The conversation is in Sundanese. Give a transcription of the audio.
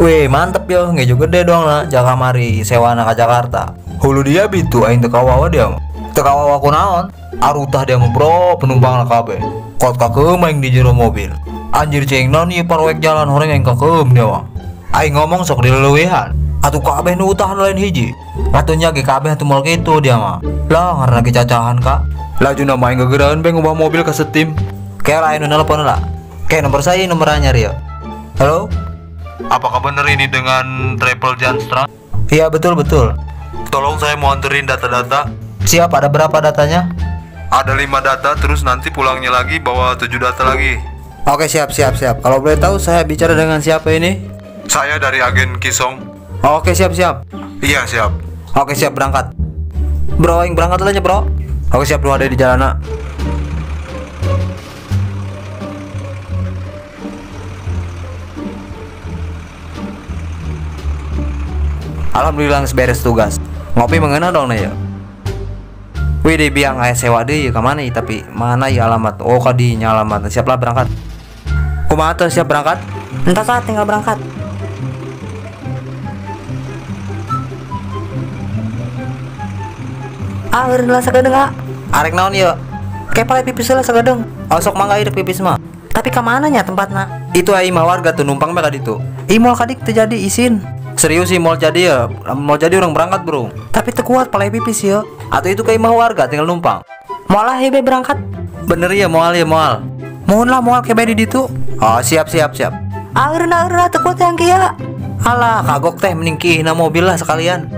Wih, mantep yo, ngejo gede dong lah, jakamari sewana ka Jakarta. Hulu dia bitu aing teu kawawa dia mah. Teu kawawa kunaon? Arutah dia mah bro, penumpang lah kabeh. Kot kakeum aing di jero mobil. Anjir cing naon ieu parwek jalan horeng aing kakeum dia mah. Aing ngomong sok dileuwihan. Atuh kabeh nu utahan lain hiji. Atunya ge kabeh atuh moal kitu dia mah. Lah ngaranna ge cacahan ka. Laju nama aing gegeran be ngubah mobil ka setim. Kayak lain nu nelpon lah. Kayak nomor saya nomor anyar ya. Halo? Apakah benar ini dengan Travel Janstra? Iya betul betul. Tolong saya mau anterin data-data. Siap, ada berapa datanya? Ada 5 data, terus nanti pulangnya lagi bawa 7 data lagi. Oke siap siap siap. Kalau boleh tahu saya bicara dengan siapa ini? Saya dari agen Kisong. Oke siap siap. Iya siap. Oke siap berangkat. Bro, yang berangkat aja bro. Oke siap, lu ada di jalan. Alhamdulillah geus beres tugas. Ngopi mengenal dong ya. Wih deh biang aya sewa deui ka mana ieu tapi mana ieu alamat? Oh kadinya alamat. Siaplah berangkat. Kumaha teh siap berangkat? Entah saat tinggal berangkat. Ah, eureun lah sagedeung ah. Arek naon ieu? Kayak pale pipis lah sagedeung. Oh sok mangga ieu pipis mah. Tapi ka mana nya tempatna? Itu ai mah warga tuh numpang mah ka ditu. Ih moal ka dik teu jadi isin. Serius sih mau jadi ya, mau jadi orang berangkat bro. Tapi teu kuat pale pipis ya. Atau itu kayak mau warga tinggal numpang. Moal lah hebe berangkat. Bener ya moal ya moal. Mohon lah moal kebe di ditu. Oh siap siap siap. Eureun eureun teu kuat yang kieu. Alah kagok teh mending kiihna mobil lah sekalian.